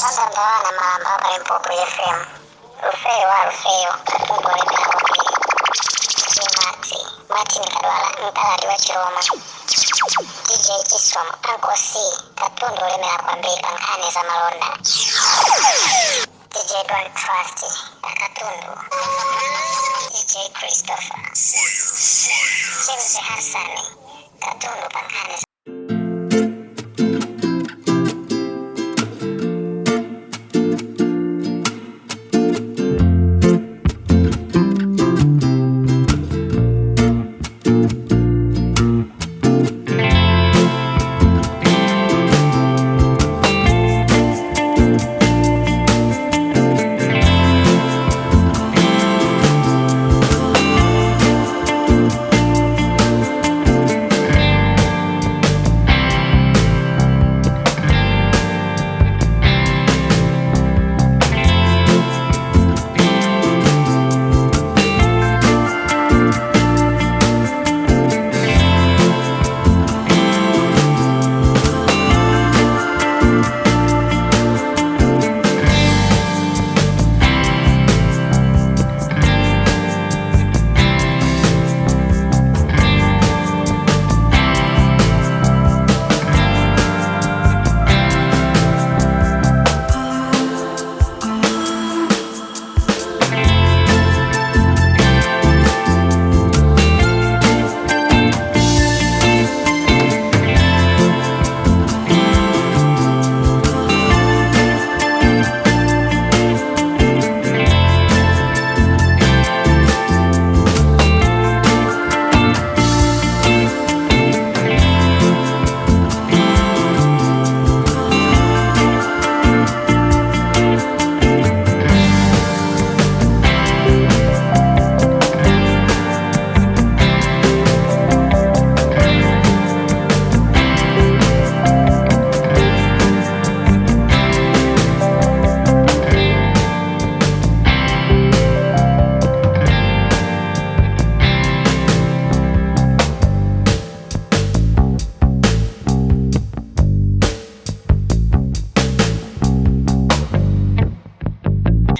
Ndandandana Malamba pa Limpopo FM. Rufeyo wa Rufeyo, katundu olemera kwambiri. DJ Maxi, Martin Kadwala, mtalali wa Chiroma. DJ Chisom, Uncle C, katundu olemera kwambiri pa nkhani za malonda. DJ Don Trust, katundu. DJ Christopher. James Hassan, katundu pa nkhani za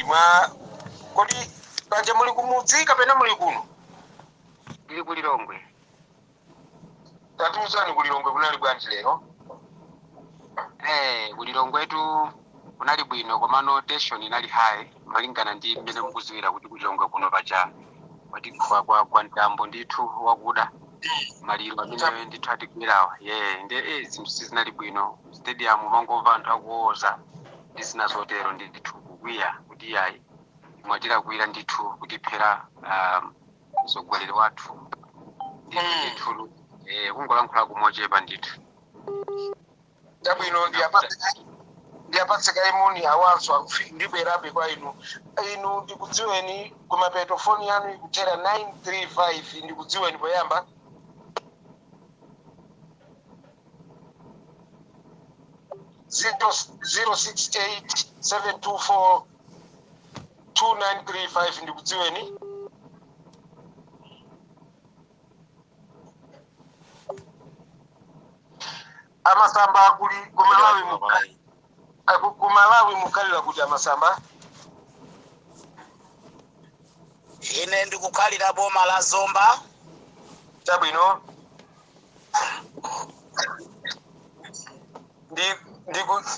Mwa kodi paja muli kumudzi kapena muli kuno? Ndili ku Lilongwe. Tatiuzani, ku Lilongwe kunali bwanji lero? Ku Lilongwetu kunali bwino, komano tension inali high malingana ndi mmene mukuziwira kuti ku Lilongwe kuno paja kwati kwa mtambo ndithu wakuda, maliro amene ndithu atigwerawa ye nde zinthu sizinali bwino. Stadium mangomva anthu akuwoza ndi zina zotero, ndithu kukwiya kuti yayi, mwatilakwira ndithu kutiphera mtsogoleri wathu ndithu. Ndithu kungolankhula kumochepa ndithu. Chabwino, ndiyapatse kaimoni awanso ndibwerabe kwa inu. Inu ndikudziweni, kumapeto foni yanu ikuthera 935, ndikudziweni poyamba. 0 068 724 2935, ndikudziweni. Amasamba, kuli kumalawi kumalawi mukhalira kuti, amasamba? Ine ndikukhalira boma la Zomba. Chabwino,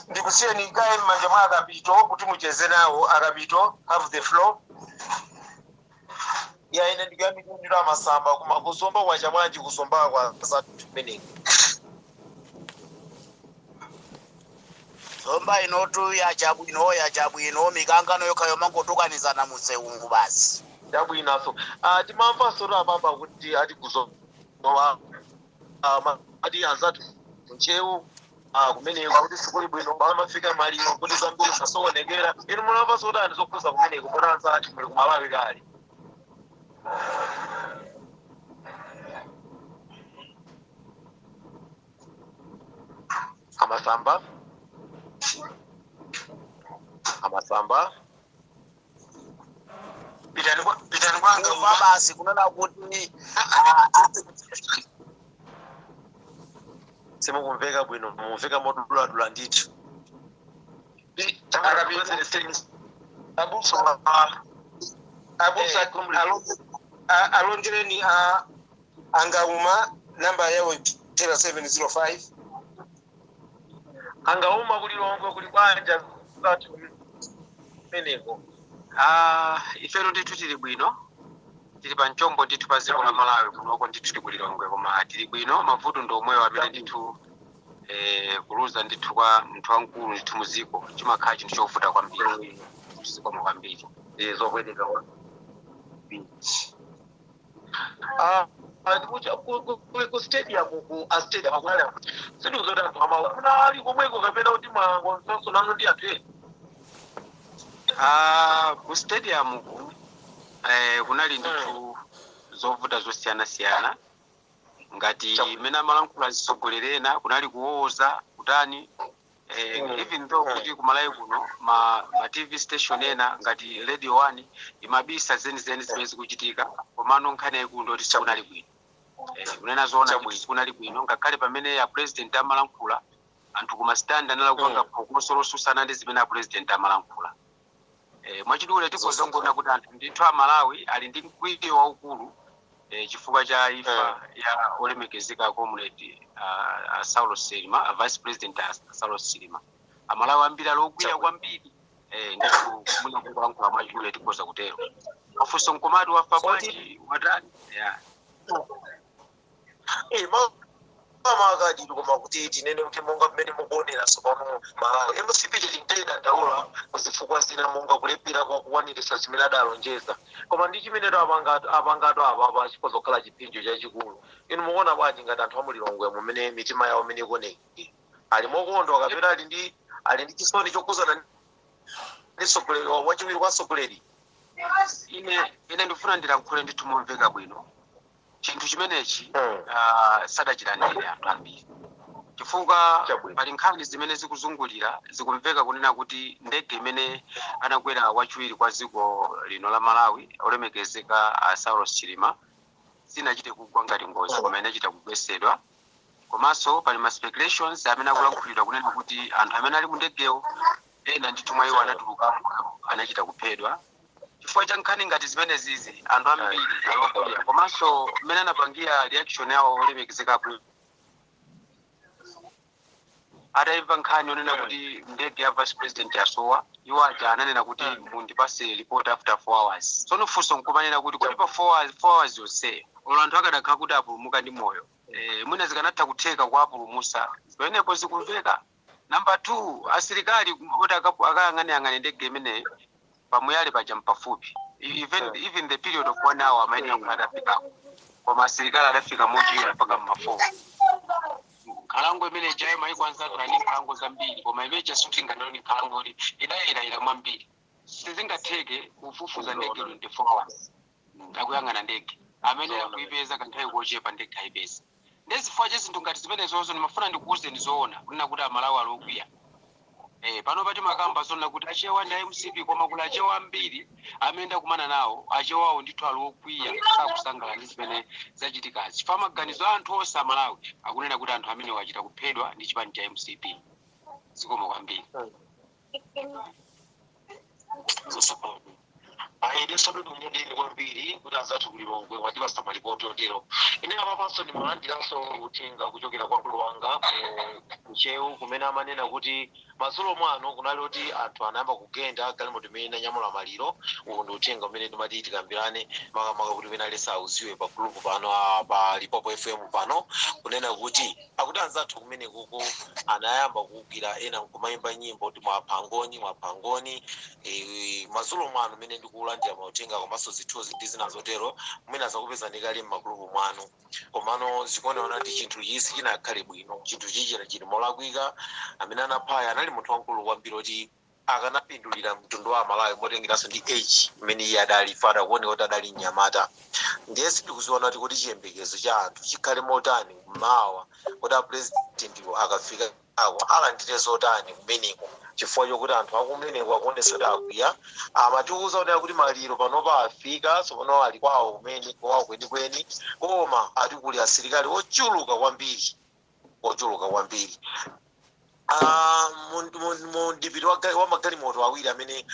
ndikusiyeni kaye m'manja mwa Akapito kuti mucheze nawo. Akapito, have the floor. Ya, ine ndikuyamikira amasamba. Kuma kuzomba kwacha bwanji kuzomba kwa zatumeneki? Zomba inotu yachabwino, yachabwino, mikangano yokha yomangotukanizana musewungu basi. Chabwinaso. Timamvanso apapa kuti ati kuzomba ati anzathu Nchewu kumeneko kuti sikuli bwino, pamafika maliro kuti zambiri zasokonekera. Inu munamvanso kuti ani zokhuza kumeneko muna anzathu muli kumalawi kale? Amasamba, amasamba. Pitani kwanga. Kumva basi kunena kuti Simukumveka bwino, mumveka moduladula ndithu. Akapita. Abusa, abusa, alonjereni a Angauma, namba yawo tera 705. Angauma, kulilongwe kuli bwanja zatu kumeneko? Ah, ifero ndithu tili bwino, tili pa mchombo ndithu pa dziko la Malawi kunoko ndithu tili kulilongwe, koma tili bwino. Mavuto ndi omwewo amene ndithu kuluza ndithu kwa munthu wamkulu ndithu muziko chimakhala chinthu chovuta kwambiri, zikomo kwambiri. Zopweteka. Ku stadium, ku a stadium akunali sindikuzoti anthu amawa kunali komweko kapena kuti mwangonzanso nanu ndi anthu ena? Ah, ku stadium ku kunali ndithu zovuta zosiyana-siyana ngati imene amalankhula atsogoleri ena, kunali kuwowoza kutani even though kuti kumalawi kuno ma TV station ena ngati Radio One imabisa zenizeni zimene zikuchitika, komano nkhani yayikulu ndoti sikunali bwino. Kunena zoona kuti sikunali bwino, ngakhale pamene ya president amalankhula, anthu kuma stand anali kupanga phokoso losusana ndi zimene a president amalankhula. Mwachidule tikhoza kuona kuti anthu ndithu a Malawi ali ndi mkwiyo waukulu chifukwa cha imfa ya olemekezeka comrade Saulos Chilima, a vice president a Saulos Chilima. Amalawi ambiri ali okwiya kwambiri. Ndithu mwina kungolankhula mwachidule tikhoza kutero. Mafunso nkomati wafa bwanji, watani, yeah. Mama akadiri, koma kuti tinene kuti monga mmene mukuonera tsopano Malawi, MCP tinkayidandaula kuzifukwa zina monga kulephera kwa kukwaniritsa zimene adalonjeza, koma ndi chimene apangatu apapa chikhoza kukhala chipsinjo chachikulu. Inu mukuona bwanji ngati anthu amulilongwe mumene mitima yawo imene ikuoneka, ali mokondwa kapena ali ndi chisoni chokhuzana ndi mtsogoleri wachiwiri kwa mtsogoleri? Ine ndifuna ndilankhule ndithu momveka bwino. Chinthu chimenechi sadachilandire anthu ambiri chifukwa pali nkhani zimene zikuzungulira, zikumveka kunena kuti ndege imene anakwera wachiwiri kwa dziko lino la Malawi olemekezeka a Saulos Chilima sinachite kugwa ngati ngozi, koma inachita kugwesedwa. Komanso pali ma speculations amene akulankhulidwa kunena kuti anthu amene ali mu ndegewo ena ndithu mwa iwo anatuluka anachita kuphedwa. Chifukwa cha nkhani ngati zimenezizi anthu ambiri alokwiya, komanso mmene anapangira reaction yawo olemekezeka atayimva nkhani yonena kuti ndege ya vice president yasowa, iwo aja ananena kuti mundipase report after 4 hours. Tsono funso nkumanena kuti kodi pa 4 hours, 4 hours yonseyo olo anthu akadakhala kuti apulumuka ndi moyo, mwina zikanatha kutheka kuwapulumusa? Pamenepo zikumveka. Number two, asilikali oti akayang'aneyang'ane ndege imeneyi pamuyale paja mpafupi. Even the period of one hour amayenera kuti adafikako, koma asilikali adafika mochira mpaka mma 4. Nkhalango imene ijayo, maiko anzathu ali nkhalango zambiri, koma imene sutinganoni nkhalango ili idayerayera mwambiri, sizingatheke kufufuza ndege 24 hours akuyang'ana ndege. Amene akuipeza kanthawi kochepa ndege ayipeza. Ndezifukwa cha zinthu ngati zimenezozo ndimafuna ndikuwuzeni zoona kunena kuti Amalawi alokwiya. Pano pati makamba zonena kuti achewa ndi MCP, koma kuli achewa ambiri amene ndakumana nawo, achewawo ndithu ali okwiya, sakusangalala ndi zimene zachitikazi, chifukwa maganizo a anthu onse Amalawi akunena kuti anthu amene wachita kuphedwa ndi chipani cha MCP. Zikomo kwambiri. Inenso ndikunyadira kwambiri kuti anzathu kulilongwe mwatipasa malipoti otero. Ine apapanso ndimalandiranso uthenga kuchokera kwa mkulu wanga ku Ntcheu kumene amanena kuti madzulo mwano kunali kuti anthu anayamba kugenda galimoto imene inanyamula maliro. Uwu ndi uthenga umene timati tikambirane, makamaka kuti wina aliyense auziwe pa group pano, pa Limpopo FM pano, kunena kuti akuti anzathu kumene kuko anayamba kuwukira, ena nkumayimba nyimbo kuti mwaphangoni mwaphangoni. Madzulo mwano mmene ndikulandira mauthenga komanso zithunzi ndi zina zotero, mwina zakupezani kale m'magulupu mwanu, komano zikuoneka kuti chinthu ichi sichinakhale bwino. Chinthu chichira chili molakwika. Amene anaphaya anali munthu wamkulu kwambiri oti akanapindulira mtundu wa Malawi, motengeranso ndi age imene iye adali fada, kuoneka kuti adali mnyamata. Ndiye sindikuziona kuti chiyembekezo cha anthu chikhale motani mmawa, kuti apresidentiwo akafika ako alandire zotani kumeneko, chifukwa chokuti anthu akumeneko akuonesa kuti akwiya. Amatiuza kunena kuti maliro panopa afika, tsopano ali kwawo kumene kwawo kwenikweni, koma ati kuli asilikali ochuluka kwambiri, ochuluka kwambiri. Mu mdipiti wa magalimoto awiri amene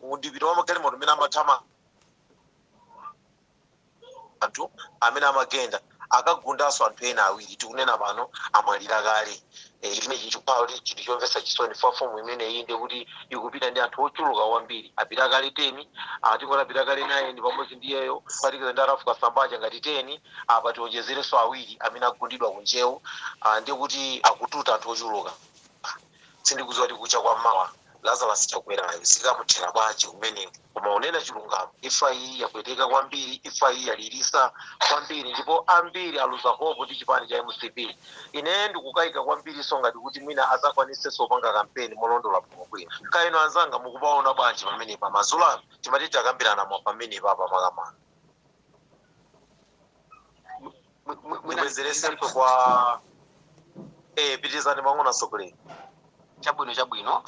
mu mdipiti wa magalimoto amene amathama anthu amene amagenda, akagundanso anthu ena awiri. Tikunena pano amwalira kale. Chimenechi chikukhala kuti chinthu chomvetsa chisoni. Fa fomu imeneyi ndi kuti ikupita ndi anthu ochuluka kwambiri. Apita kale 10, tingoti apita kale 9 pamodzi ndi iyeyo, kuphatikiza ndi a Ralph Kasambara ngati 10. Apa tionjezerenso awiri amene agundidwa kunjewu, ndi kuti akututa anthu ochuluka. Sindikudziwa kuti kucha kwa mawa Lazarus Chakwerayo zikamuthera bwanji kumeneko, koma unena chilungamo, imfa iyi yapweteka kwambiri, imfa iyi yalirisa kwambiri, ndipo ambiri aluza hope ndi chipani cha MCP. Ine ndikukayika kwambiri so ngati kuti mwina azakwanisenso kupanga kampeni molondola bwinobwino. Kaino anzanga, mukupaona bwanji pamenepa? Madzulo ano timati takambirana mwa pamenepa apa makamaka. Mwina Ndibwezeresenso kwa pitirizani pang'ono, atsogoleri. Chabwino,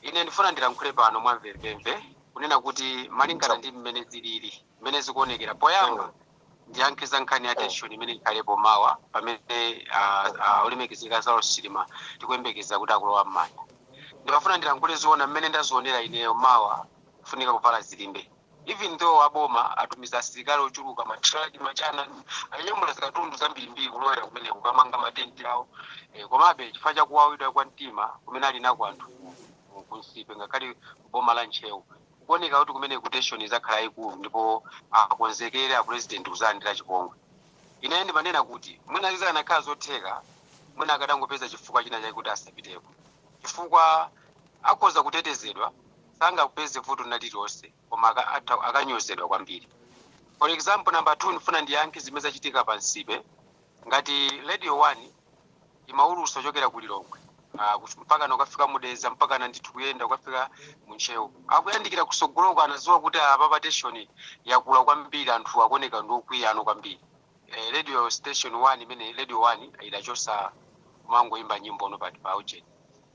ine ndifuna ndilankhule pano mwamvemvemve kunena kuti malingana ndi mmene zilili, mmene zikuonekera, poyamba ndiyankhe za nkhani ya tension imene ikhalepo mawa pamene olemekezeka Saulos Chilima tikuyembekeza kuti akulowa m'manda. Ndimafuna ndilankhule zoona mmene ndazionera ineyo. Mawa kufunika kuvala zilimbe. Even though aboma atumiza asilikali ochuluka, matraki machana anyamula zikatundu zambirimbiri kulowera kumene kukamanga matenti awo, komabe chifukwa chakuwawidwa kwa mtima kumene ali nako anthu kunsipe, ngakhale boma la Ntcheu, kuoneka kuti kumene tension izakhala ikulu, ndipo akonzekere a president kuzalandira chipongwe. Ine ndimanena kuti mwina zikanakhala zotheka, mwina akadangopeza chifukwa china chake kuti asapiteko, chifukwa akhoza kutetezedwa, sangapeze vuto lina lililonse, koma akanyozedwa kwambiri. For example, number two, ndifuna ndiyankhe zimene zachitika pa Nsipe. Ngati Radio 1 imaulusa kuchokera ku Lilongwe mpaka na ukafika Mudeza, mpaka na ndithu kuyenda ukafika Munchewu, akuyandikira kusogoloko anaziwa kuti apa tension yakula kwambiri, anthu akuoneka ndi okwiya ano kwambiri. Radio station 1 imene Radio 1 idachosa kumangoimba nyimbo ono pati pa ujeni.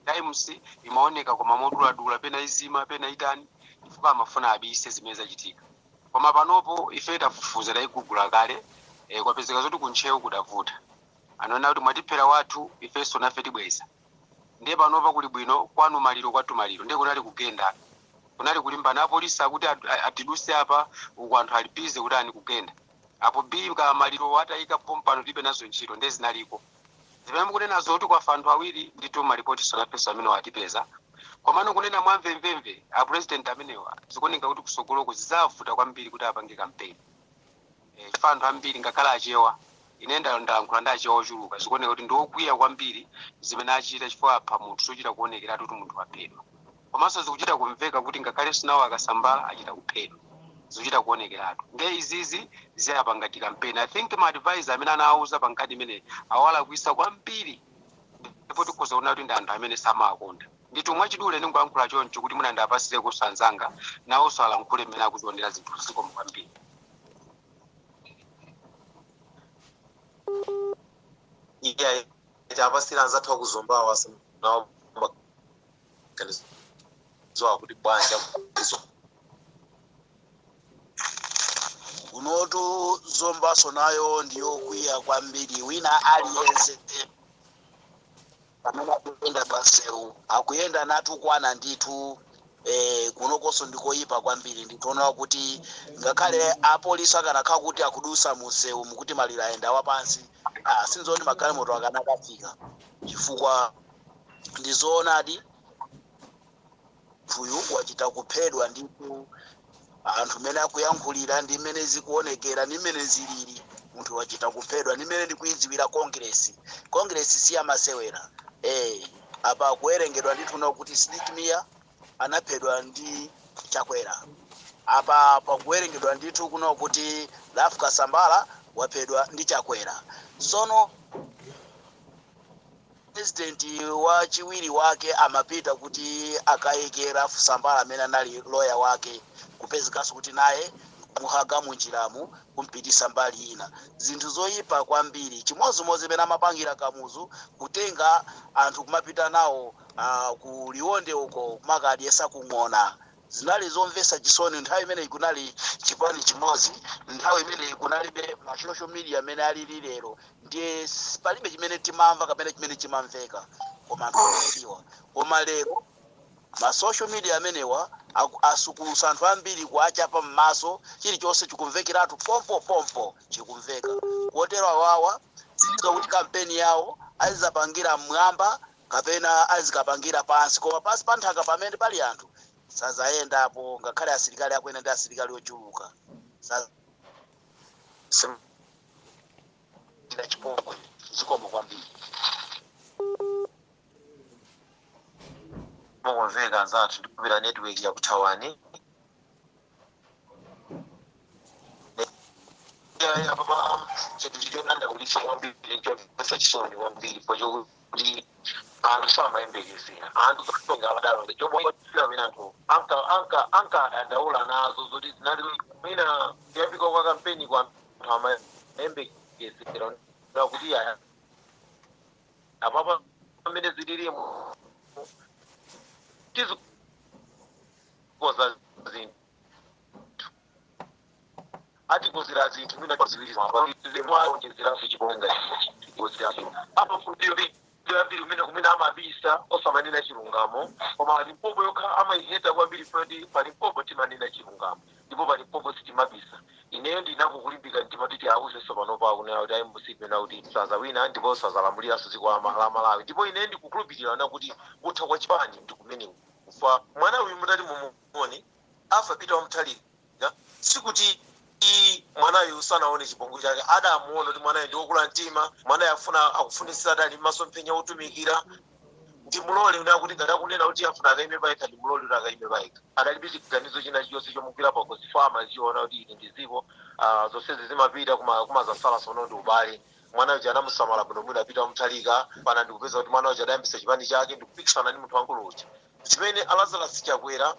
Times imaoneka koma moduladula, pena izima, pena itani, chifukwa amafuna abise zimene zachitika. Koma panopo ife tafufuza, tayigugula kale, kwapezeka zoti kuntchewu kudavuta. Anaona kuti mwatiphera wathu, ifenso nafe tibweza. Ndiye panopa kuli bwino, kwanu maliro, kwathu maliro. Ndiye kunali kugenda, kunali kulimbana, apolisi akuti atiduse apa, uku anthu ali busy kuti ani kugenda apo b ka maliro atayika pompano, tilibe nazo ntchito. Ndiye zinaliko zimene mukunenazo kuti kwafa anthu awiri. Ndithu malipoti sonafenso amene watipeza. Komano kunena mwamvemvemve, a president amenewa zikuoneka kuti kusogoloko zidzavuta kwambiri kuti apange kampeni, chifukwa anthu ambiri, ngakhale Achewa, ine ndalankhula ndi Achewa ochuluka, zikuoneka kuti ndiokwiya kwambiri zimene achita, chifukwa apha munthu sochita kuonekeratu kuti munthu waphedwa, komanso zikuchita kumveka kuti ngakhale sinawo akasambala achita kuphedwa, zikuchita kuonekeratu. Nde izizi ziyapanga ti kampeni. I think ma advisor amene anawauza pa nkhani imene awalakwisa kwambiri, ndipo tikhoza kuona kuti ndi anthu amene samawakonda. Ndithu mwachidule ndingoyankhula choncho kuti mwina ndapasire kusanzanga nawonso alankhule mmene akuzionera zinthu. Zikomo kwambiri. Iya, tapasira anzathu akuzombawa nawo maganizo akuti bwanja. Kunotu Zombaso nayo ndiyokwiya kwambiri. Wina aliyense pamene akuyenda pansewu akuyenda natukwana ndithu. Kunokonso ndikoyipa kwambiri. Ndikuona kuti ngakhale apolisi akanakhala kuti akudusa munsewu mukuti maliro ayenda wapansi, sinzoti magalimoto akanakafika, chifukwa ndizoonadi munthuyu wachita kuphedwa ndithu. Anthu mmene akuyankhulira ndi mmene zikuonekera ndi mmene zilili, munthu wachita kuphedwa. Ndi mmene ndikuidziwira Congress, Congress si amasewera. Apa kuwerengedwa ndithu na kuti Sidik Mia anaphedwa ndi Chakwera. Apa pakuwerengedwa ndithu kuno kuti Ralph Kasambara waphedwa ndi Chakwera. Sono president wachiwiri wake amapita kuti akayike Ralph Sambala amene anali lawyer wake, kupezekanso kuti naye muhaga munjiramu kumpitisa mbali ina. Zinthu zoyipa kwambiri, chimodzimodzi imene amapangira Kamuzu, kutenga anthu kumapita nawo ku Liwonde uko kumakadyesa kung'ona. Zinali zomvetsa chisoni. Nthawi imeneyi kunali chipani chimodzi, nthawi imeneyi kunalibe ma social media amene alili lero, ndiye palibe chimene timamva kapena chimene chimamveka. Koma anthu akudziwa. Koma lero ma social media amenewa asukulusa anthu ambiri, kuachapa m'maso. Chilichonse chikumvekeratu pompo pompo chikumveka. Kotero awawa sindidziwa kuti kampeni yawo azizapangira mmwamba kapena azikapangira pansi, koma pansi pa nthaka pamene pali anthu sazayendapo, ngakhale asilikali akuyenda ndi asilikali ochuluka. Ndina chipongwe. Zikomo kwambiri. Mukumveka anzathu? Ndikupita network yakuthawani. Apa chinthu chodandaulitsa kwambiri, chomvetsa chisoni kwambiri, pochokuti anthu samayembekezera. Anthu adalo chomwe amene anthu ankadandaula nazo zoti zinali mwina kuyambika kwa kampeni kwa anthu amayembekezera kuti aya apapa pamene zililimu tizikoza zinthu, atikozera zinthu mwina ziwiri, onjezeranso chipongwe apa ambiri kumene kumene amabisa osamanena chilungamo. Koma Limpopo yokha amayiheta kwambiri, poti pa Limpopo timanena chilungamo ndipo pa Limpopo sitimabisa. Ineyo ndinakukulimbika mtima titi auzenso panopa akunena kuti ayi, na kuti sazawina ndipo sazalamuliranso dziko la Malawi. Ndipo ineyo ndikukhulupirira na kuti kutha kwa chipani ndi kumene kufa mwana uyu. Mutati mumuone afa Peter Wamutharika, sikuti mwanayu sanaone chipongwe chake. Adamuona kuti mwanayu ndi wokula mtima, mwanayu afuna akufunisira, adali masomphenya otumikira. Ndimulole una kuti ngati akunena kuti afuna akaime payekha, ndimulole kuti akaime payekha. Adalibe chiganizo china chilichonse chomugwira pakosi. Amaziona kuti ili ndi dziko, zonsezi zimapita kumazasala sono ndi ubale. Mwana uja anamusamala bwinobwino apita Wamutharika. Pana ndikupeza kuti mwana uja adayambisa chipani chake ndikupikisana ndi munthu wankulu uja, chimene Alazarus Chakwera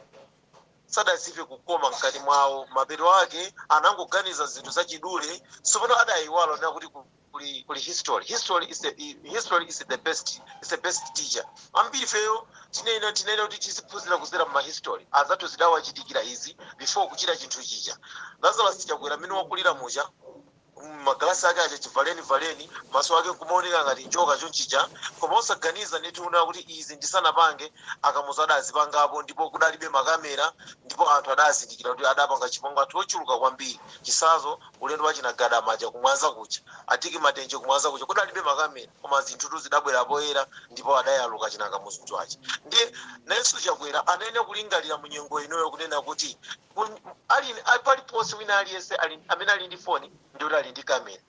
sadazive kukoma mkati mwawo. Mapeto ake anangoganiza zinthu zachidule. Tsopano adayiwala nena kuti kuli history. History is the best teacher. Ambiri feyo tinena kuti tiziphunzira kuzera mu history. Azathu zidawachitikira izi before kuchita chinthu chija. Lazarus Chakwera mmene wakulira muja, magalasi ake aja chivaleni valeni, maso ake nkumaoneka ngati njoka chonchija, koma osaganiza ndithu una kuti izi ndisanapange akamuzu adazipangapo, ndipo kudalibe makamera, ndipo anthu adazindikira kuti adapanga chipongwe, anthu ochuluka kwambiri. Chisazo ulendo wachinagada maja kumwanza kucha, atiki matenje kumwanza kucha, kudalibe makamera, koma zinthutu zidabwera poyera ndipo adayaluka chinakamuzu aja. Ndiye nayenso Chakwera anayenera kulingalira mu nyengo inoyo kunena kuti paliponse wina aliyense amene ali ndi foni ndiye kuti ali ndi kamera.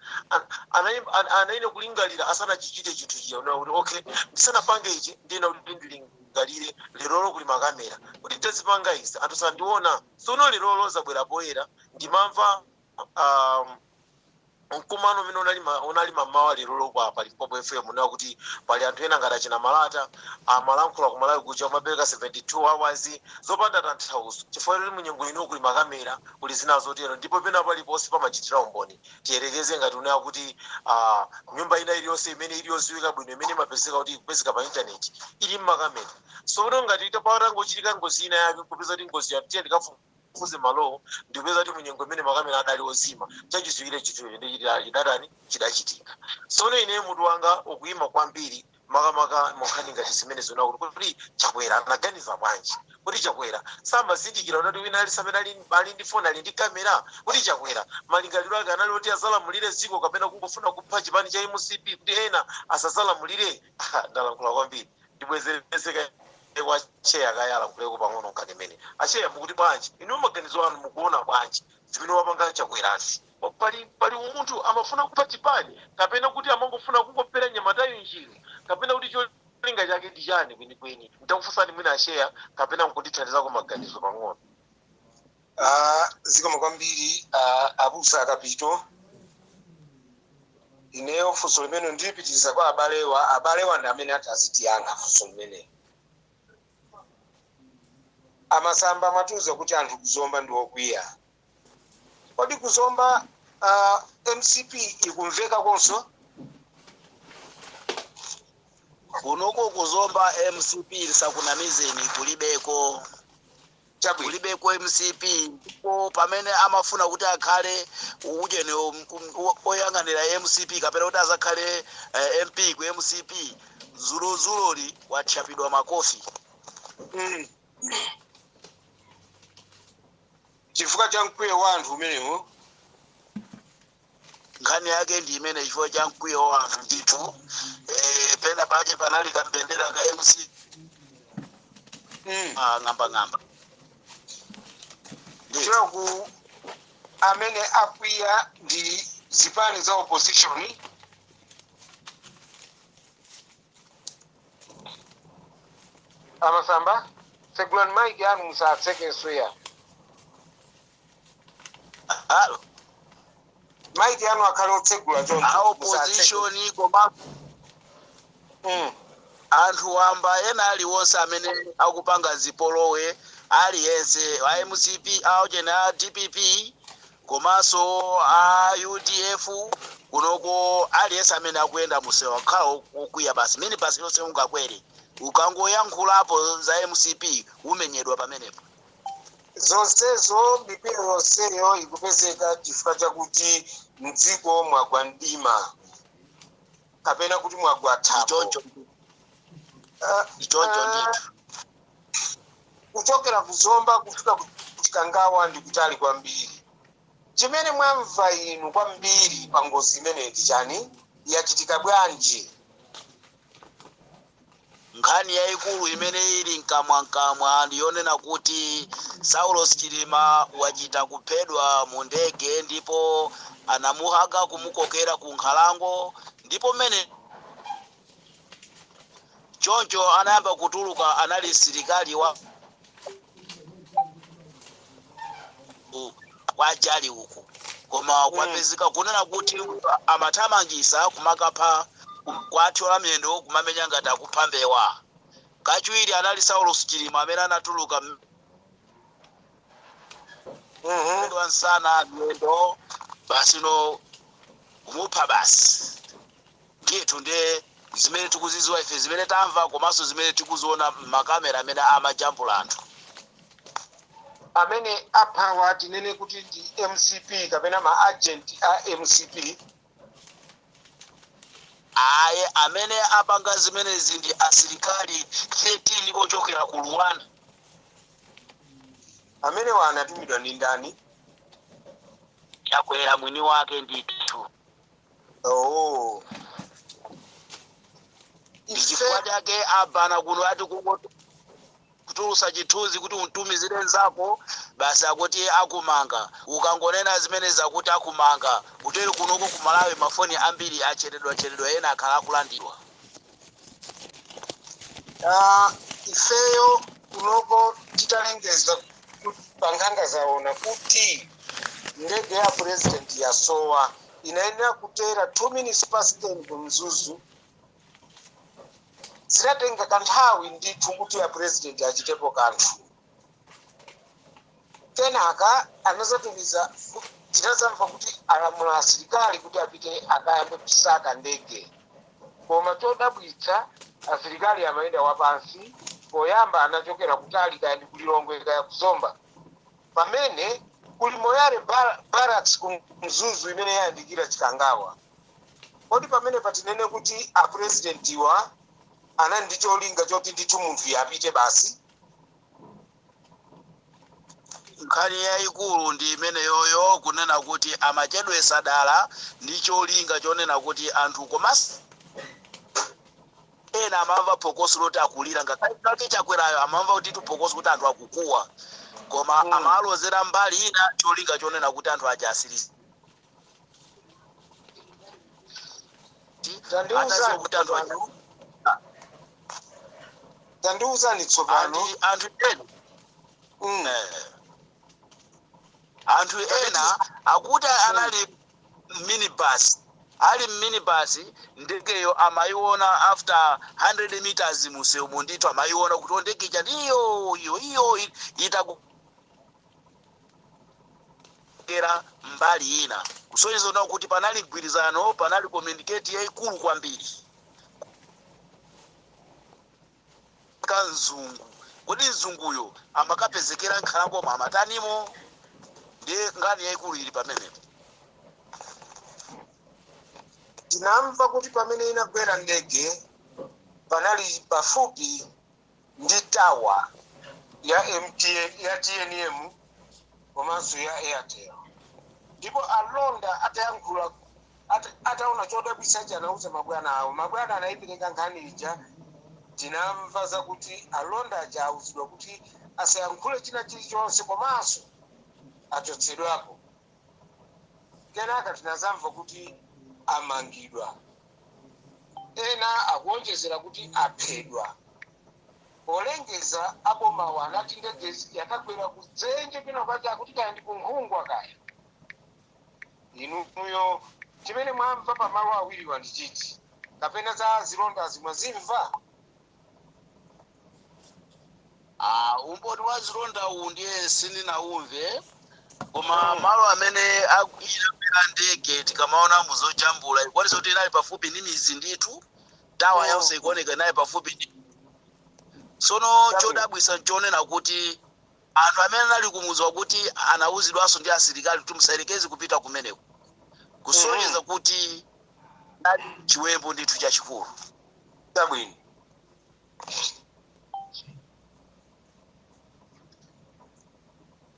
Anayenera kulingalira asanachichite chinthu chija kunena kuti okay, ndisanapange ichi ndiyena kuti ndilingalire lerolo kuli makamera, kuti nditazipanga izi anthu sandiona. Sono lerolo zabwera poyera. Ndimamva mkumano umene unali mamawa lerolo pa Limpopo FM, unena kuti pali anthu ena ngati achina Malata amalankhula kumalawi kuja kumapereka 72 hours zopanda tanthauzo, chifukwa kuti munyengo ino kuli makamera, kuli zina zotero, ndipo pena paliponse pamachitira umboni. Tiyerekeze ngati unena kuti nyumba ina iliyonse imene iliyoziwika bwino imene imapezeka kuti ikupezeka pa intaneti ili mmakamera. So ngati patangochitika ngozi ina yake, kupeza kuti ngozi yatiye ndikafufuze malowo, ndikupeza kuti munyengo imene makamera adali ozima, chachiziwire chinthu ndi chidatani chidachitika. Sono ine mutu wanga ukuyima kwambiri makamaka munkhani ngati zimene zona kuti Chakwera anaganiza bwanji, kuti Chakwera samazindikira kuti wina ali samene ali ndi foni, ali ndi kamera, kuti Chakwera malingaliro ake anali oti azalamulire dziko kapena kungofuna kupha chipani cha MCP kuti ena asazalamulire. Ndalankhula kwambiri, ndibwezerezeka kwa cheya kayala kuleko pang'ono nkhani imene. Acheya, mukuti bwanji inu? Maganizo anu mukuona bwanji zimene wapanga Chakwerasi? Pali umunthu amafuna kupha chipani kapena kuti amangofuna kungophera nyamatayo njiro, kapena kuti cholinga chake ndi chani kwenikweni? Nditakufunsani mwina acheya kapena nkundithandizako maganizo pang'ono. Zikomo kwambiri, abusa Akapito. Ineyo funso limene ndilipitiriza kwa abalewa. Abalewa ndi amene ati azitiyankha funso limene. Amasamba amatiuza kuti anthu kuzomba ndi okwiya. Kodi kuzomba MCP ikumveka konso? Kunoko kuzomba MCP lisakunamizeni, kulibeko. Chabwino. Kulibeko MCP ko. Pamene amafuna kuti akhale ujene oyang'anira MCP kapena kuti azakhale MP ku MCP. Zulozuloli watchapidwa makofi. Chifukwa cha mkwiyo wa anthu umenewo. Nkhani yake ndi imene, chifukwa cha mkwiyo wa anthu ndithu. Pena pake panali kambendera ka MC. Ah, ng'amba ng'amba ndithu. Kuchera ku amene akwiya ndi zipani za opposition. Amasamba, tsegulani maiki anu, musatsekenso ya. Alo. Maiki anu akhale otsegula A choncho, musatseke. Opposition koma anthu wamba ena aliwonse amene akupanga zipolowe, aliyense a MCP, aochena a DPP komanso a UDF kunoko, aliyense amene akuyenda musewa kukhala okwiya basi. Mini basi yonse ungakwere, ukangoyankhulapo za MCP umenyedwa pamenepo. Zonsezo, mipira yonseyo ikupezeka chifukwa chakuti mdziko mwagwa mdima kapena kuti mwagwa thambo. Ndichoncho. Ndichoncho ndithu. Kuchokera kuzomba kufika ku Chikangawa ndi kutali kwambiri. Chimene mwamva inu kwambiri pa ngozi imeneyi chani? Yachitika bwanji? Nkhani yayikulu imene ili mkamwamkamwa ndiyonena kuti Saulos Chilima wachita kuphedwa mu ndege, ndipo anamuhaga kumukokera ku nkhalango, ndipo mmene choncho anayamba kutuluka anali msilikali wa kwa jali uku, koma kwapezeka kunena kuti amathamangisa kumakapha, kwathyola miyendo, kumamenya ngati akupha mbewa. Kachiwiri anali Saulos Chilima amene anatuluka wa nsana, miyendo basi, no kumupha basi ndithu. Ndiye zimene tikuziziwa ife, zimene tamva komanso zimene tikuziona mmakamera amene amajambula anthu. Amene aphawa tinene kuti ndi MCP kapena ma agent a MCP? Aye, amene apanga zimenezi ndi asilikali 13 ochokera ku Rwanda. Amene anatumidwa ndi ndani? Chakwera mwini wake ndithu. Oh. Ndi chifukwa chake abana kuno ati kutulusa chithunzi kuti untumizire nzako basi, akuti akumanga ukangonena zimene zakuti akumanga. Kutero kunoko ku Malawi mafoni ambiri acheredwa cheredwa, ena akhala akulandidwa. Ah, ifeyo kunoko titalengeza pa Nkhanga Zaona kuti ndege ya president yasowa, inayenera kutera 2 minutes past 10 ku Mzuzu, zinatenga kanthawi ndithu kuti ya president achitepo kanthu. Kenaka anazatumiza, tinazamva kuti alamula asilikali kuti apite akayambe kusaka ndege. Koma chodabwitsa, asilikali amayenda wapansi. Poyamba anachokera kutali, kaya ndi kulilongwe kaya kuzomba, pamene kuli Moyale Barracks ku Mzuzu imene yayandikira Chikangawa. Kodi pamene patinene kuti apresidentiwa anali ndi cholinga choti ndithu munthu yapite basi? Nkhani yayikulu ndi imeneyoyo, kunena kuti amachedwesa dala ndi cholinga chonena kuti anthu, komanso ena amamva phokoso loti akulira, ngakhale kake Chakwerayo amamva kuti phokoso kuti anthu akukuwa, koma amalozera mbali ina, cholinga chonena kuti anthu aja asirizi ataziwa kuti anthu aja Tandiuzani tsopano. Anthu ena anthu ena akuti anali minibus, ali minibus, ndegeyo amayiona after 100 meters museumu ndithu, amayiona kuti ndege ija ndiyo iyo iyo itakugera mbali ina, kusonyeza kuti panali mgwirizano, panali communicate yayikulu kwambiri. Ka mzungu, kodi mzunguyo amakapezekera nkhalango amatanimo? Ndi nkhani yayikulu ili pamenepo. Tinamva kuti pamene inagwera ndege Panali pafupi ndi tower ya MTN, ya TNM komanso ya Airtel. Ndipo alonda atayankhula, ataona chodabwitsachi, anauza mabwana awo. Mabwana anayipereka nkhani ija. Tinamva zakuti alonda aja auzidwa kuti asayankhule china chilichonse komanso achotsedwapo. Kenaka tinazamva kuti amangidwa, ena akuonjezera kuti aphedwa. Polengeza abomawo anati ndege yakagwera kudzenje pino paja, akuti kaya ndi kunkhungwa kaya. Inuyo chimene mwamva pamalo awiriwa ndi chiti, kapena za zilondazi mwazimva? Ah, umboni wa zilonda uwu ndiye sindinaumve, koma malo amene inagwera ndege, tikamaona muzojambula, ikuonesa kuti inali pafupi ndi mizi ndithu. Tower yonse ikuoneka inali pafupi ndi. Tsono chodabwisa nchonena kuti anthu amene anali kumuzi wakuti anauzidwanso ndi asilikali kuti musayerekeze kupita kumeneko, kusonyeza kuti nali chiwembu ndithu chachikulu. Chabwino.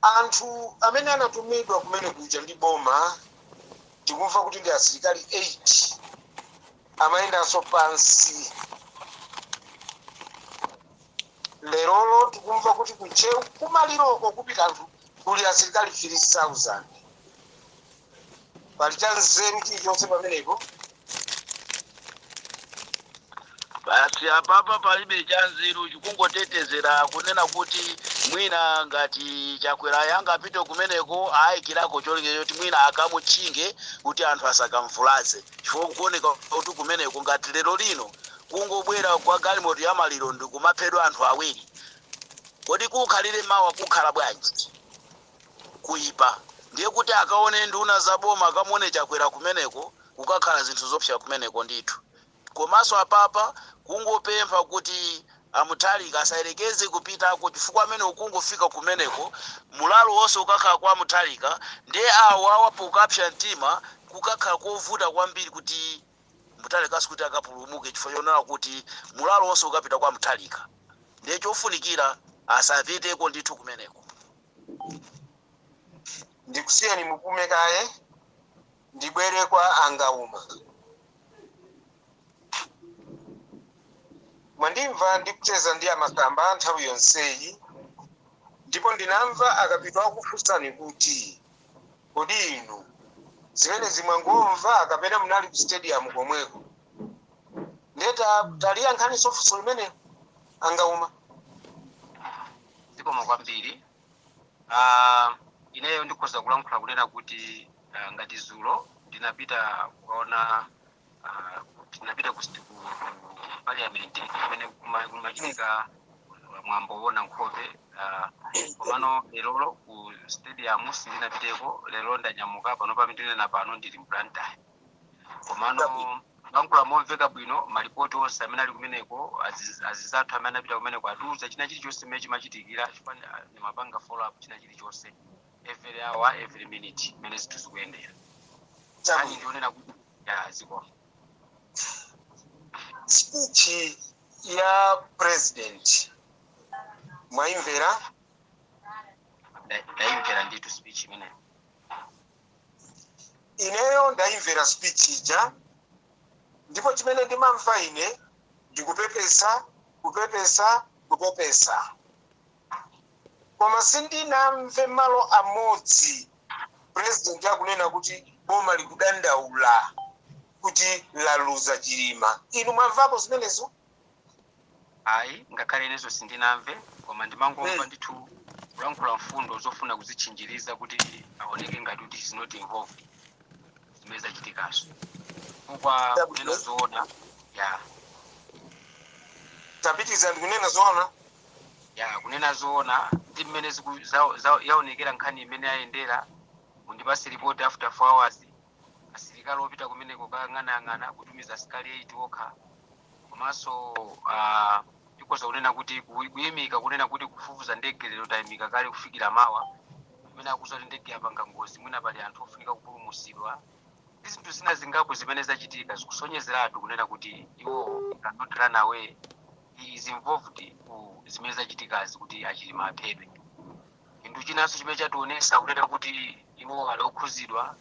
Anthu amene anatumidwa kumene kuja ndi boma, tikumva kuti ndi asilikali 8, amayendanso pansi. Lerolo tikumva kuti kuNtcheu kumaliroko kupita anthu kuli asilikali 3000. Pali cha nzeru chilichonse pamenepo? Basi, apapa palibe cha nzeru, chikungotetezera kunena kuti mwina ngati Chakwera yangapite kumeneko, ayikirako cholinga choti mwina akamutchinge kuti anthu asakamvulaze, chifukwa kuoneka kuti kumeneko ngati lero lino kungobwera kwa galimoto ya maliro ndi kumaphedwa anthu awiri, kodi kukhalire mawa kukhala bwanji? Kuipa. Ndiye kuti akaone nduna za boma, akamuone Chakwera kumeneko, kukakhala zinthu zopsa kumeneko ndithu. Komanso apapa kungopempha kuti aMutharika asayerekeze kupitako, chifukwa amene ukungofika kumeneko, mulalo wonse ukakhala kwa Mutharika. Ndiye awo awapo ukapsa mtima, kukakhala kovuta kwambiri kuti Mutharika kuti akapulumuke, chifukwa chonena kuti mulalo wonse ukapita kwa Mutharika. Ndiye chofunikira asapiteko ndithu kumeneko. Ndikusiyeni mupume kaye, ndibwere kwa Angauma. Mwandimva ndikucheza ndi amasamba nthawi yonseyi, ndipo ndinamva akapita akufunsani kuti kodi inu zimene zimwangomva kapena munali ku stadium komweko? Ndeta taliyankhaniso funso limene, Angauma. Zikomo kwambiri. Ineyo ndikhoza kulankhula kunena kuti ngati zulo ndinapita kukaona, ndinapita ku parliament kumene kumachitika mwambo wona nkhope, komano lerolo ku stadium sindinapiteko. Lero ndanyamuka pano, pamene ndinena pano ndili mBlantyre. Komano kulankhula momveka bwino, malipoti onse amene ali kumeneko, azizathu amene anapita kumeneko atiuza china chilichonse chimene chimachitikira, chifukwa ndimapanga follow up china chilichonse, every hour, every minute, imene zinthu zikuyendera. Ani ndionena kuti ya ziko Speech ya president mwayimvera? Ndayimvera ndithu speech imeneyo. Ineyo ndayimvera speech ija, ndipo chimene ndimamva ine ndikupepesa, kupepesa, kupepesa, koma sindinamve malo amodzi president akunena kuti boma likudandaula kuti laluza Chilima. Inu mwamvapo zimenezo? Ayi, ngakhale inenso sindinamve, koma ndimangomva ndithu kulankhula mfundo zofuna kuzitchinjiriza kuti aoneke ngati kuti is not involved zimene zachitikazo, chifukwa kunena zoona ya Tapitiza, ndikunena zoona. Ya, kunena zoona ndi mmene yaonekera nkhani imene yayendera, mundipase report after 4 hours, asilikali opita kumeneko kayang'anayang'ana, kutumiza asilikali 8 okha. Komanso tikhoza kunena kuti kuyimika kunena kuti kufufuza ndege lero tayimika kale kufikira mawa, kumene akuza kuti ndege yapanga ngozi, mwina pali anthu ofunika kupulumutsidwa. Ndi zinthu zina zingapo zimene zachitika zikusonyezeratu kunena kuti iwo cannot run away. He is involved ku zimene zachitikazi kuti aChilima aphedwe. Chinthu chinanso chimene chationesa kunena kuti iwo ali okhuzidwa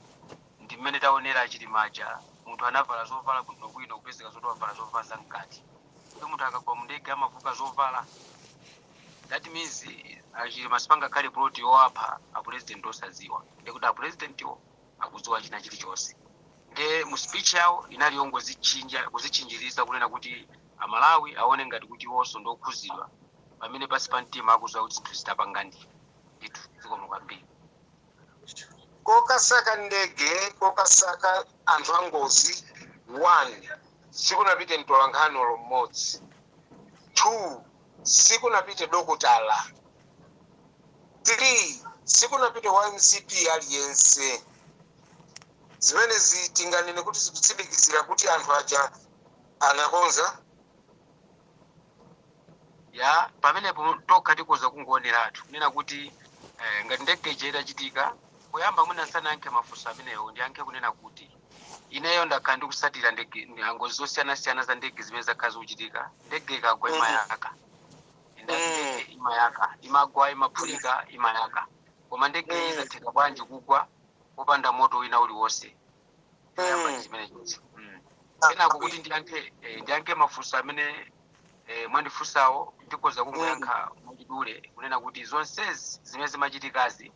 ndi mmene taonera aChilimaja, munthu anavala zovala bwinobwino, kupezeka zoti wavala zovala zamkati, kuti munthu akagwa mundege amavuka zovala. That means aChilima sipangakhale plot yowapha apresident osadziwa, ndikuti apresidentiwo akudziwa china chilichonse. Nde mu speech yawo inali yongozichinja, kuzichinjiriza, kunena kuti Amalawi aone ngati kuti iwonso ndokhuzidwa, pamene pasi pa mtima akudziwa kuti zinthu zitapanga ndi ndithu. Zikomo kwambiri. Kokasaka ndege, kokasaka anthu angozi, 1 sikunapite mtolankhani olo mmodzi, 2 sikunapite dokotala, 3 sikunapite wa MCP aliyense. Zimenezi tinganene kuti zikutsimikizira kuti anthu aja anakonza? Ya, pamenepo tokha tikoza kungooneratu kunena kuti ngati ndege ija itachitika poyamba. Mwina nsanayankhe mafunso amenewo, ndiyankhe kunena kuti ineyo ndakhala ndikusatira ndege, ngozi zosiyanasiyana za ndege zimene zakhala zikuchitika. Ndege ikagwa imayaka. Ndege imayaka, imagwa, imaphulika, imayaka, koma ndege izatheka bwanji kugwa popanda moto wina uliwonse? Choyamba ndi chimene chonse. Kenako kuti ndiyankhe mafunso amene mwandifunsawo, ndikhoza kungoyankha mwachidule kunena kuti zonsezi zimene zimachitikazi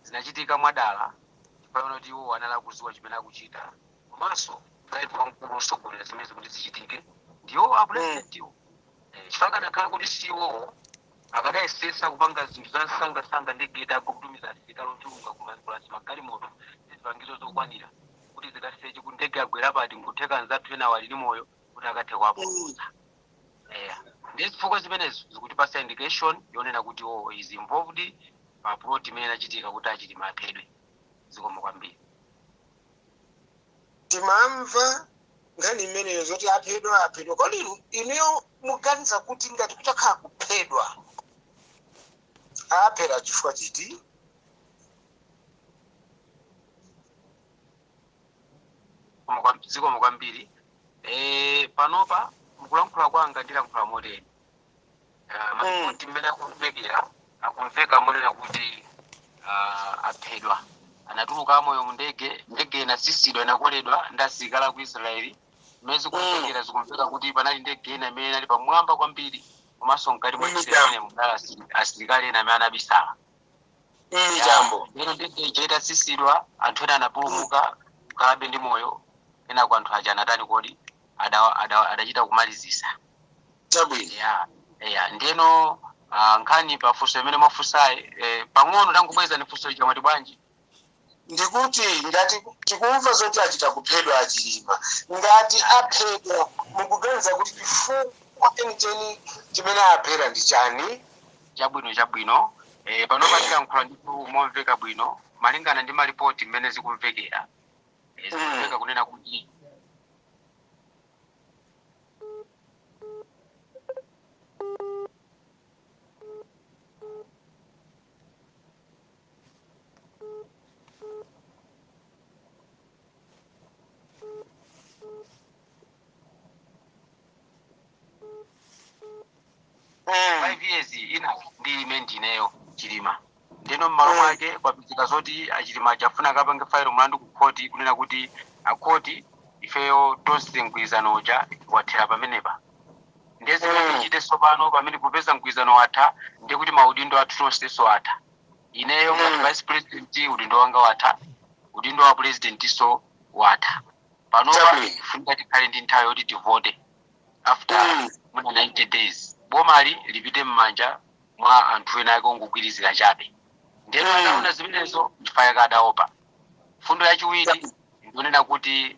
zinachitika mwadala, chifukwa kuti iwo anali akudziwa chimene akuchita, komanso ngati wamkulu osogolera zimene zikuti zichitike ndiwo apresidentiwo. Chifukwa akanakhala kuti siwowo, akadayesesa kupanga zinthu za msangasanga ndege itagwa, kutumiza asilikali ochuluka kumakulasi, magalimoto ndi zipangizo zokwanira kuti zikaseche kuti ndege yagwera pati, nkutheka anzathu ena ali ndi moyo kuti akathe kuwapulumutsa. Eya, ndi zifukwa zimenezo zikutipasa indication yonena kuti oh, is involved pa plot imene inachitika kuti aChilima aphedwe. Zikomo kwambiri. Timamva nkhani imeneyo zoti aphedwa, aphedwa. Kodi inuyo muganiza kuti ngati kutakhala kuphedwa, aphera chifukwa chiti? Zikomo kwambiri. Panopa mukulankhula kwanga ndilankhula motere. Malipoti mmene akumvekera, akumveka monena kuti aphedwa, anatuluka amoyo mu ndege, ndege inasisidwa, inakoledwa ndi asilikali aku Israeli. Mmene zikumvekera, zikumveka kuti panali ndege ina imene inali pamwamba kwambiri, komanso mkati mwa ndege imene munali asilikali ena amene anabisala. Mitambo. Lero ndege ija itasisidwa, anthu ena anapulumuka kukhalabe ndi moyo, kenako anthu aja anatani kodi? Adachita kumalizisa. Chabwino. Ya, ndeno nkhani pafunso imene mwafunsayi, pang'ono tangobweza ni funso ija, mwati bwanji? Ndikuti ngati tikumva zoti achita kuphedwa aChilima, ngati aphedwa, mukuganiza kuti chifukwa chenicheni chimene aphera ndi chani? Chabwino. Panopa tilankhula ndithu momveka bwino malingana ndi malipoti mmene zikumvekera. Zikumveka kunena kuti 5 years ina ndi ime ndineyo Chilima. Ndeno m'malo mwake kwapezeka zoti aChilima achafuna akapange file mlandu ku khoti, kunena kuti akhoti, ifeyo tonse mgwirizano uja wathera pamenepa, ndiye zimene tichite tsopano pamene popeza mgwirizano watha, ndiye kuti maudindo athu tonsenso atha. Ineyo ngati vice president, udindo wanga watha, udindo wa president so watha. Panopa funika tikhale ndi nthawi yoti tivote after mwina 90 days, bomali lipite m'manja mwa anthu ena ake ongogwirizira chabe. Ndeno adaona zimenezo, chifukwa chake adaopa. Fundo yachiwiri ndionena kuti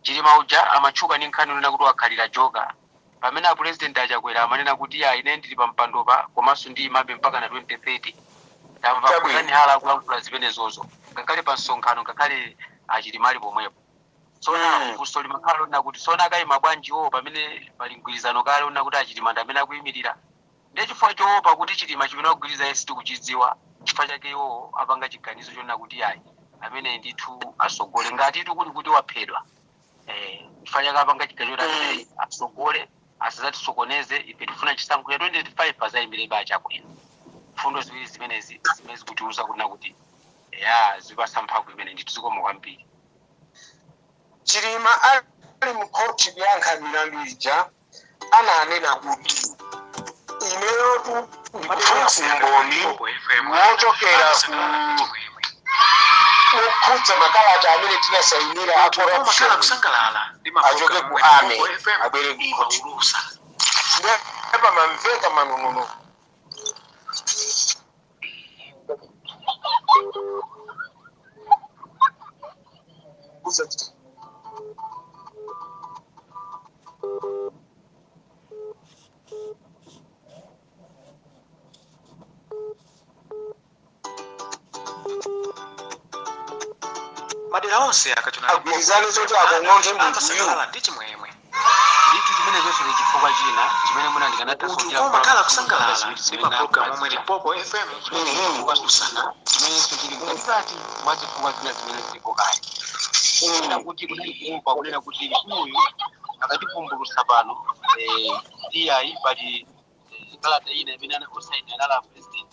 Chilima uja amatchuka ndi nkhani yonena kuti wakhalira joka, pamene a president aChakwera amanena kuti ya, ine ndili pa mpandopa komanso ndiyimabe mpaka na 2030. Tamva kuzani hala akulankhula zimenezozo ngakhale pa msonkhano, ngakhale aChilima ali pomwepo. Sona funso limakhala lonena kuti sona akayima bwanjiwo pamene pali mgwirizano kale onena kuti aChilima ndi amene akuyimirira? Ndiye chifukwa choopa kuti Chilima chimene akugwiriza iye sitikuchidziwa, chifukwa chake iwowo apanga chiganizo chonena kuti yayi. Amene ndithu asogole ngatitu kuli kuti waphedwa, chifukwa chake chigacho choti amene asogole asazatisokoneze. Ife tifuna chisankho cha 2025 azayimire ba Chakwera. Fundo ziwiri zimenezi zimene zikutiuza kunena kuti ya zipasa mphamvu imene ndithu. Zikomo kwambiri. Chilima ali mkhoti kuyankha milandu ija ananena kuti ineyotu ndikufunsa umboni wochokera ku okhudza makalata amene tinasayinira a Umakhala corruption kusangalala ndi achoke mapulogalamu ku omwe ame Limpopo FM abwere ku khoti. imaulusa. Ndipo pamamveka manong'ono. Madera onse akachuna Agwirizane zoti akong'onthe munthuyu. Amasangalala ndi chimwemwe. Ndithu chimene chonse ndi chifukwa china chimene mwina Utu ndikanatha umakhala kusangalala ndi mapulogalamu omwe Limpopo FM imaulusa. Chimenenso chili mkatikati mwa zifukwa zina zimene zilipo kale, kunena kuti kunali kumva kunena kuti uyu akativumbulutsa pano, iyayi, pali kalata ina imene osaini anala president.